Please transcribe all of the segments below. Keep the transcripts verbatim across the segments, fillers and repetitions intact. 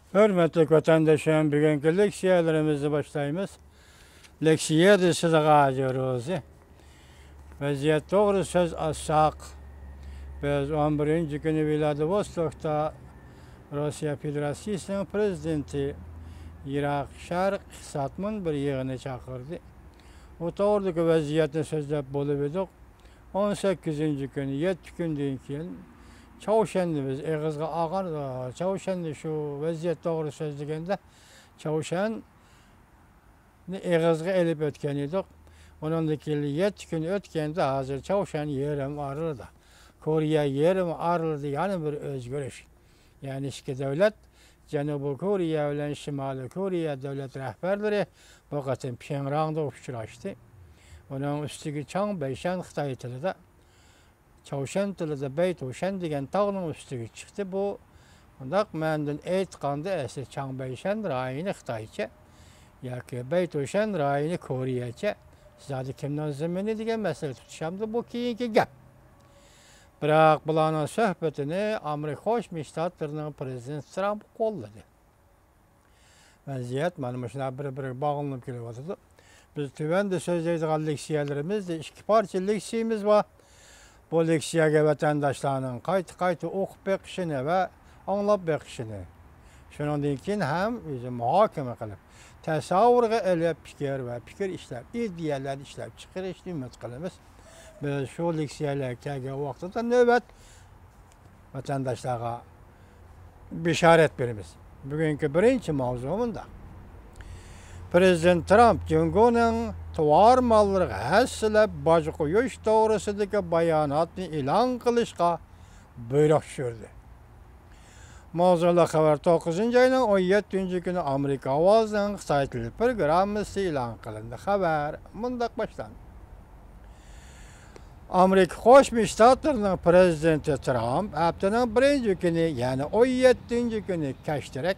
ھۆرمەتلىك ۋەتەنداشلىرىم، بۈگۈنكى لېكسىيەلىرىمىزنى باشلايمىز. لېكسىيەدە سىزغا ھازىر روزى. ۋەزىيەت توغرا سۆز ئاچساق، بىز ئون بىرىنچى كۈنى ۋلادىۋوستوكتا روسىيە فېدېراتسىيىسىنىڭ پىرېزىدېنتى يىراق شەرق ئىقتىساد مۇنبىرى يىغىنى چاقىردى. ئۇ توغرىدىكى ۋەزىيەتنى سۆزلەپ بولۇپ ئىدۇق. ئون سەككىزىنچى كۈنى، يەتتە كۈندىن كېيىن چاۋشيەننى بىز ئېغىزغا ئالغان، چاۋشيەننى شۇ ۋەزىيەت توغرا سۆزلىگەندە، چاۋشيەننى ئېغىزغا ئېلىپ ئۆتكەن ئىدۇق. ئۇنىڭدىن كېيىن يەتتە كۈن ئۆتكەندە، ھازىر چاۋشيەن يېرىم ئارىلىدا، كورېيە يېرىم ئارىلىدا يەنە بىر ئۆزگىرىش. يەنى ئىككى دۆلەت، جەنۇبىي كورېيە بىلەن شىمالىي كورېيە دۆلەت رەھبەرلىرى بۇ قېتىم پيېڭياڭدا ئۇچراشتى. ئۇنىڭ ئۈستىگە چاڭ بەيشەن خىتاي تىلىدا، چاۋشيەن تىلىدا بەيتۇشەن دېگەن تاغنىڭ ئۈستىگە چىقتى. بۇ، مۇنداق مەنىدىن ئېيتقاندا، ئەسلى چاڭ بەيشەن رايونى خىتايچە ياكى بەيتۇشەن رايونى كورېيەچە، زادى كىمنىڭ زېمىنى دېگەن مەسىلە تۇتۇشامدۇ، بۇ كېيىنكى گەپ. بىراق بۇلارنىڭ سۆھبىتىنى ئامېرىكا قوشما شتاتلىرىنىڭ پىرېزىدېنتى ترامپ قوللىدى. ۋەزىيەت مانا مۇشۇنداق بىر-بىرىگە باغلىنىپ كېلىۋاتىدۇ. بىز تۆۋەندە سۆزلەيدىغان لېكسىيەلىرىمىزدە ئىككى پارچە لېكسىيىمىز بار. بۇ لېكسىيەگە ۋەتەنداشلارنىڭ قايتا-قايتا ئوقۇپ بېقىشىنى ۋە ئاڭلاپ بېقىشىنى، شۇنىڭدىن كېيىن ھەم ئۆزى مۇھاكىمە قىلىپ، تەسەۋۋۇرغا ئېلىپ، پىكىر ۋە پىكىر ئىشلەپ، ئىدىيەلەرنى ئىشلەپ چىقىرىشنى ئۈمىد قىلىمىز. بىز شۇ لېكسىيەلەرگە كەلگەن ۋاقتىدا نۆۋەت ۋەتەنداشلارغا بېشارەت بېرىمىز. بۈگۈنكى بىرىنچى ماۋزۇ مۇنداق. پىرېزىدېنت ترامپ جۇڭگونىڭ تاۋار ماللىرىغا ھەسسىلەپ باج قويۇش توغرىسىدىكى باياناتنى ئېلان قىلىشقا بۇيرۇق چۈشۈردى. ماۋزۇلۇق خەۋەر توققۇزىنچى ئاينىڭ ئون يەتتىنچى كۈنى ئامېرىكا ئاۋازىنىڭ خىتاي تىلى پروگراممىسىدا ئېلان قىلىندى. خەۋەر مۇنداق باشلاندى. ئامېرىكا قوشما شتاتلىرىنىڭ پىرېزىدېنتى ترامپ ھەپتىنىڭ بىرىنچى كۈنى، يەنى ئون يەتتىنچى كۈنى كەچتىرەك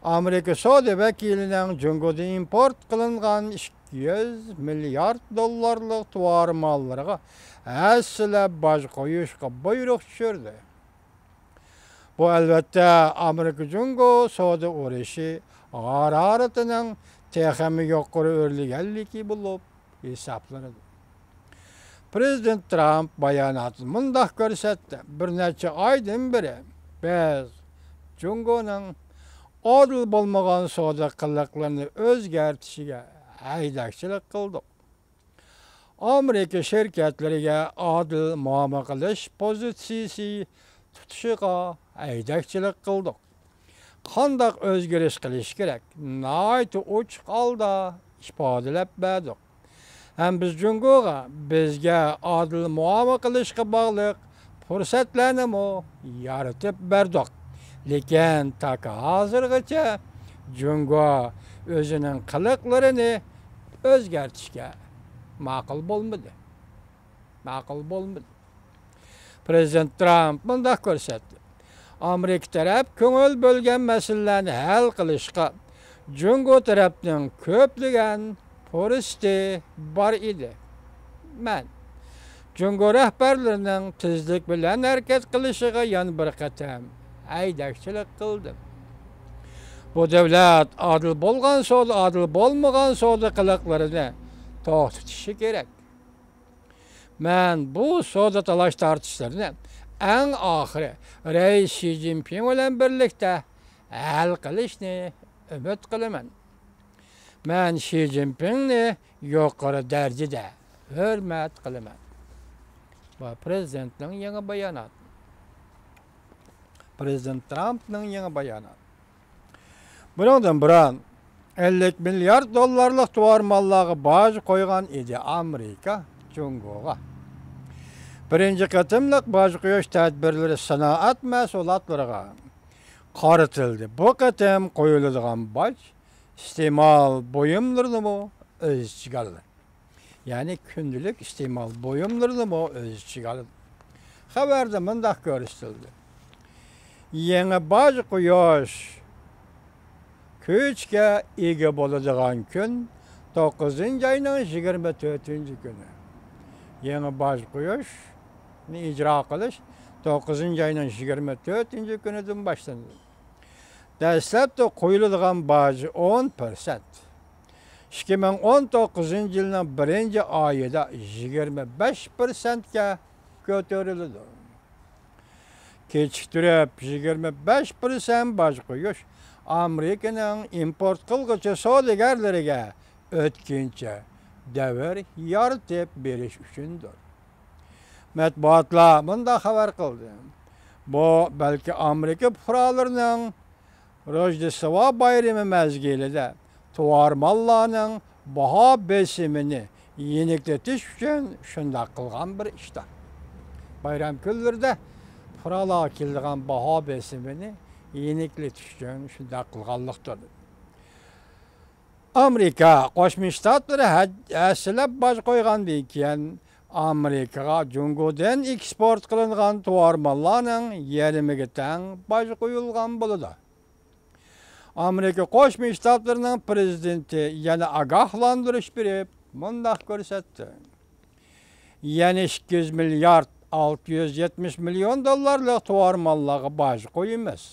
ئامېرىكا سودا ۋەكىلىنىڭ جۇڭگودىن ئىمپورت قىلىنغان ئىككى يۈز مىليارد دوللارلىق تاۋار ماللىرىغا ھەسسىلەپ باج قويۇشقا بۇيرۇق چۈشۈردى. بۇ، ئەلۋەتتە، ئامېرىكا جۇڭگو سودا ئۇرۇشى ھارارىتىنىڭ تېخىمۇ يۇقىرى ئۆرلىگەنلىكى بولۇپ ھېسابلىنىدۇ. پىرېزىدېنت ترامپ باياناتىدا مۇنداق كۆرسەتتى: بىر نەچچە ئايدىن بېرى بىز جۇڭگونىڭ ئادىل بولمىغان سودا قىلىقلىرىنى ئۆزگەرتىشىگە ھەيدەكچىلىك قىلدۇق. ئامېرىكا شىركەتلىرىگە ئادىل مۇئامىلە قىلىش پوزىتسىيىسى تۇتۇشىغا ھەيدەكچىلىك قىلدۇق. قانداق ئۆزگىرىش قىلىش كېرەك؟ ناھايىتى ئوچۇق ھالدا ئىپادىلەپ بەردۇق. ھەم بىز جۇڭگوغا بىزگە ئادىل مۇئامىلە قىلىشقا باغلىق پۇرسەتلەرنىمۇ يارىتىپ بەردۇق. لېكىن تاكى ھازىرغىچە جۇڭگو ئۆزىنىڭ قىلىقلىرىنى ئۆزگەرتىشكە ماقۇل بولمىدى. ماقۇل بولمىدى. پىرېزىدېنت ترامپ مۇنداق كۆرسەتتى: ئامېرىكا تەرەپ كۆڭۈل بۆلگەن مەسىلىلەرنى ھەل قىلىشقا جۇڭگو تەرەپنىڭ كۆپلىگەن پۇرسىتى بار ئىدى. مەن جۇڭگو رەھبەرلىرىنىڭ تېزلىك بىلەن ھەرىكەت قىلىشىغا يەنە بىر قېتىم ھەيدەكچىلىك قىلدىم. بۇ دۆلەت ئادىل بولغان سودا، ئادىل بولمىغان سودا قىلىقلىرىنى توختىتىشى كېرەك. مەن بۇ سودا تالاش-تارتىشلىرىنى ئەڭ ئاخىرى رەئىس شى جىنپىڭ بىلەن بىرلىكتە ھەل قىلىشنى ئۈمىد قىلىمەن. مەن شى جىنپىڭنى يۇقىرى دەرىجىدە ھۆرمەت قىلىمەن. بۇ پىرېزىدېنتنىڭ يېڭى باياناتى. پىرېزىدېنت ترامپنىڭ يېڭى باياناتى. بۇنىڭدىن بۇرۇن ئەللىك مىليارد دوللارلىق تاۋار ماللارغا باج قويغان ئىدى ئامېرىكا جۇڭگوغا. بىرىنچى قېتىملىق باج قويۇش تەدبىرلىرى سانائەت مەھسۇلاتلىرىغا قارىتىلدى. بۇ قېتىم قويۇلىدىغان باج ئىستېمال بۇيۇملىرىنىمۇ ئۆز ئىچىگە ئالدى. يەنى كۈندىلىك ئىستېمال بۇيۇملىرىنىمۇ ئۆز ئىچىگە ئالىدۇ. خەۋەردە مۇنداق كۆرسىتىلدى: يېڭى باج قويۇش كۈچكە ئىگە بولىدىغان كۈن توققۇزىنچى ئاينىڭ يىگىرمە تۆتىنچى كۈنى. يېڭى باج قويۇشنى ئىجرا قىلىش توققۇزىنچى ئاينىڭ يىگىرمە تۆتىنچى كۈنىدىن باشلىنىدۇ. دەسلەپتە قويۇلىدىغان باج ئون پىرسەنت. ئىككى مىڭ ئون توققۇزىنچى يىلنىڭ بىرىنچى ئايىدا يىگىرمە بەش پىرسەنتكە كۆتۈرۈلىدۇ. كېچىكتۈرۈپ يىگىرمە بەش پىرسەنت باج قويۇش ئامېرىكىنىڭ ئىمپورت قىلغۇچى سودىگەرلىرىگە ئۆتكۈنچە دەۋر يارىتىپ بېرىش ئۈچۈندۇر. مەتبۇئاتلار مۇنداق خەۋەر قىلدى: بۇ بەلكى ئامېرىكا پۇقرالىرىنىڭ روژدېستۋا بايرىمى مەزگىلىدە تۇۋار ماللارنىڭ باھا بېسىمىنى يېنىكلىتىش ئۈچۈن شۇنداق قىلغان بىر ئىشتۇر. بايرام كۈنلىرىدە پۇقرالارغا كېلىدىغان باھا بېسىمىنى يېنىكلىتىش ئۈچۈن شۇنداق قىلغانلىقتۇر. ئامېرىكا قوشما شتاتلىرى ھە-، ھەسسىلەپ باج قويغاندىن كېيىن، ئامېرىكىغا جۇڭگودىن ئېكسپورت قىلىنغان تۇۋار ماللارنىڭ يېرىمىگە تەڭ باج قويۇلغان بولىدۇ. ئامېرىكا قوشما شتاتلىرىنىڭ پىرېزىدېنتى يەنە ئاگاھلاندۇرۇش بېرىپ، مۇنداق كۆرسەتتى: يەنە ئىككى يۈز مىليارد ئالتە يۈز يەتمىش مىليون دوللارلىق تۇۋار ماللارغا باج قويىمىز.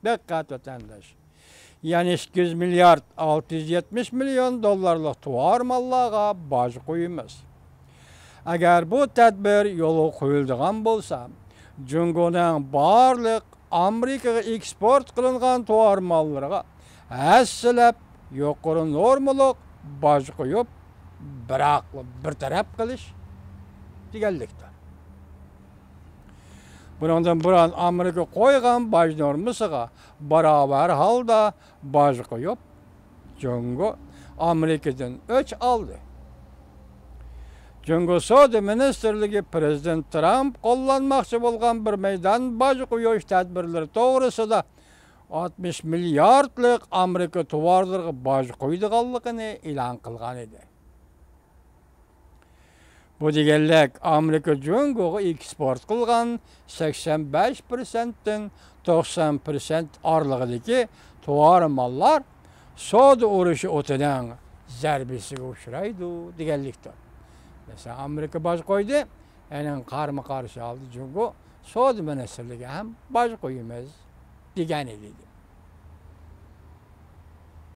دىققەت، ۋەتەنداش! يەنە ئىككى يۈز مىليارد ئالتە يۈز يەتمىش مىليون دوللارلىق تۇۋار ماللارغا باج قويىمىز. ئەگەر بۇ تەدبىر يولغا قويۇلىدىغان بولسا، جۇڭگونىڭ بارلىق ئامېرىكىغا ئېكسپورت قىلىنغان تۇۋار ماللىرىغا ھەسسىلەپ يۇقىرى نورمىلىق باج قويۇپ، بىراقلا بىر تەرەپ قىلىش دېگەنلىكتۇر. بۇنىڭدىن بۇرۇن ئامېرىكا قويغان باج نورمىسىغا باراۋەر ھالدا باج قويۇپ، جۇڭگو ئامېرىكىدىن ئۆچ ئالدى. جۇڭگو سودا مىنىستىرلىكى پىرېزىدېنت ترامپ قوللانماقچى بولغان بىر مەيدان باج قويۇش تەدبىرلىرى توغرىسىدا ئاتمىش مىلياردلىق ئامېرىكا تۇۋارلىرىغا باج قويىدىغانلىقىنى ئېلان قىلغان ئىدى. بۇ دېگەنلىك، ئامېرىكا جۇڭگوغا ئېكسپورت قىلغان سەكسەن بەش پىرسەنتتىن توقسان پىرسەنت ئارىلىقىدىكى تۇۋار ماللار سودا ئۇرۇشى ئوتىنىڭ زەربىسىگە ئۇچرايدۇ دېگەنلىكتۇر. مەسىلەن، ئامېرىكا باج قويدى، ئەنىڭ قارمۇ قارشى ھالدا جۇڭگو سودا مىنىستىرلىكى ھەم باج قويىمىز دېگەن ئىدى.